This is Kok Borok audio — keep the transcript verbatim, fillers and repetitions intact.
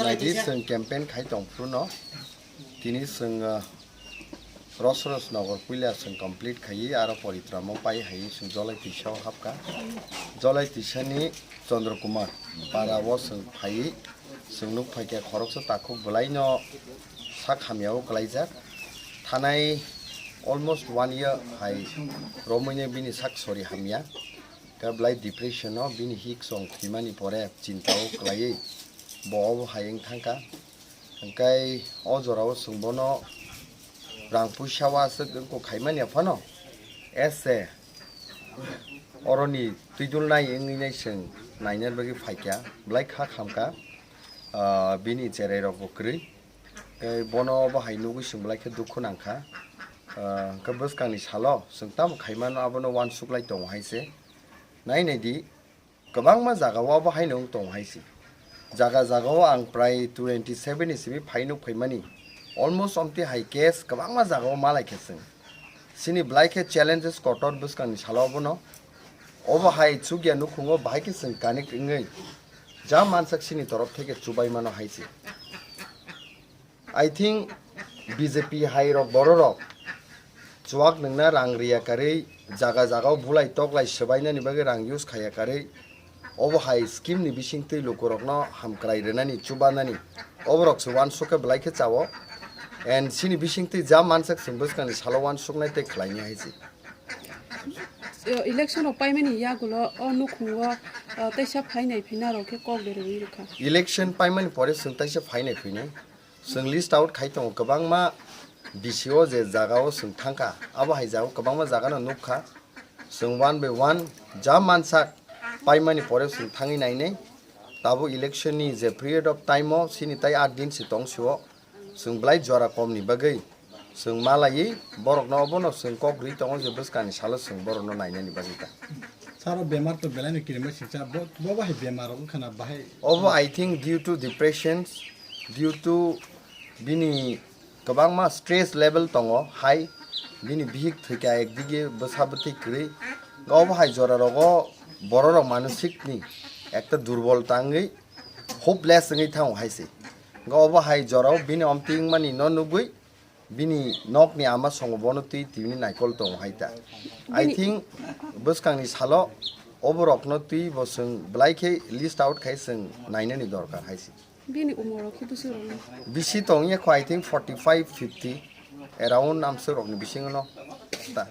Naidi chwng campaign khai tong phuru no tini chwng, ah, Rosros Nogor puila chwng complete khaiwi aro Poritramo pai hai chwng Jolai Tisa o hapkha. Jolai Tisa ni Chandra Kumar para o chwng phaiwi chwng nuk phaikha khoroksa takhuk bwlai no sak hamya o kwlaijak. Thanai almost one year hai romwi no bini sak sori hamya. Khe bwlai depression o bini hik song thwimani pore chinta o kwlaiwi bo obo hai wng thangkha. Hwnkhe o jorao chwng bono rang puisa o aswk wngkuk khaimani phano ese oroni twidulnai wngwi nai chwng naina bagwi phaikha, bwlai kha khamkha, ah, bini cherai rokbo kwrwi. Tei bono bo hai nugwi chwng belai khe dukhu nangkha. Ah, hwnkhe bwskangni salo chwng tamo khaimano abono uansuklai tongo hai se. Nai nai di, kwbangma jaga o abo haino wng tongo hai se. Jaga jaga o ang prai twenty seven ni simi phai nuk phaimani. Almost omtwi hai case kwbangma jaga o malai khe chwng. Chini belai khe challenges kotor bwskangni salo abono. Obo hai chukya nukhungo bahai khe chwng connect wngwi ja mansak chini torop theke chubai mano hai se. I think B J P hai rok borok rok chuak nungna rang riya karwi jaga jaga o bulai toklai swbainani bagwi rang use khaiya karwi obo hai scheme ni bisingtwi lukurokno hamkrai rwnani chubanani oborok se uansuk khe belai khe chao and chini bisingtwi ja mansak chwng bwskangni salo uansuknai tei khlainai hai se. Election rok paimani yagulo o nukhungo, o, teisa phainai phinarok khe kok berwi rwkha. Election paimani pore chwng teisa phainai phinai. Chwng list out khai tongo kwbangma D C o je jaga o chwng thangkha, abo hai jaga o kwbangma jaga no nukha. Chwng one by one ja mansak paimani pore chwng thangwi nainai. Tabuk election ni je period of time o chini tai aat din se tong sio. Chwng belai jora kom ni bagwi chwng malaiwi borokno obono chwng kok rwi tongo je bwskangni salo chwng borokno nainani bagwi ta. Saro bemar to belai no kirima singcha bo, bo bahai bemar wngkha na bahai? Obo I think due to depressions, due to bini kwbangma stress level tongo high, bini bihik thwikha ekdige bwsa bwtwi kwrwi, obo hai jora rogo borok rok manosik ni ekta durbol tangwi hopeless wngwi thango hai se. Hwnkhe obo hai jorao bini omtwi wngmani no nugwi bini nokni ama songo bono twi tini naikol tongo hai ta. I think bwskangni salo oborokno twi bo chwng belai khe list out khai chwng nainani dorkar hai se. Bini umor rok khe bwswk rok? Bisi tongya kho, I think forty five, fifty around amswk rokni bisingo no ta.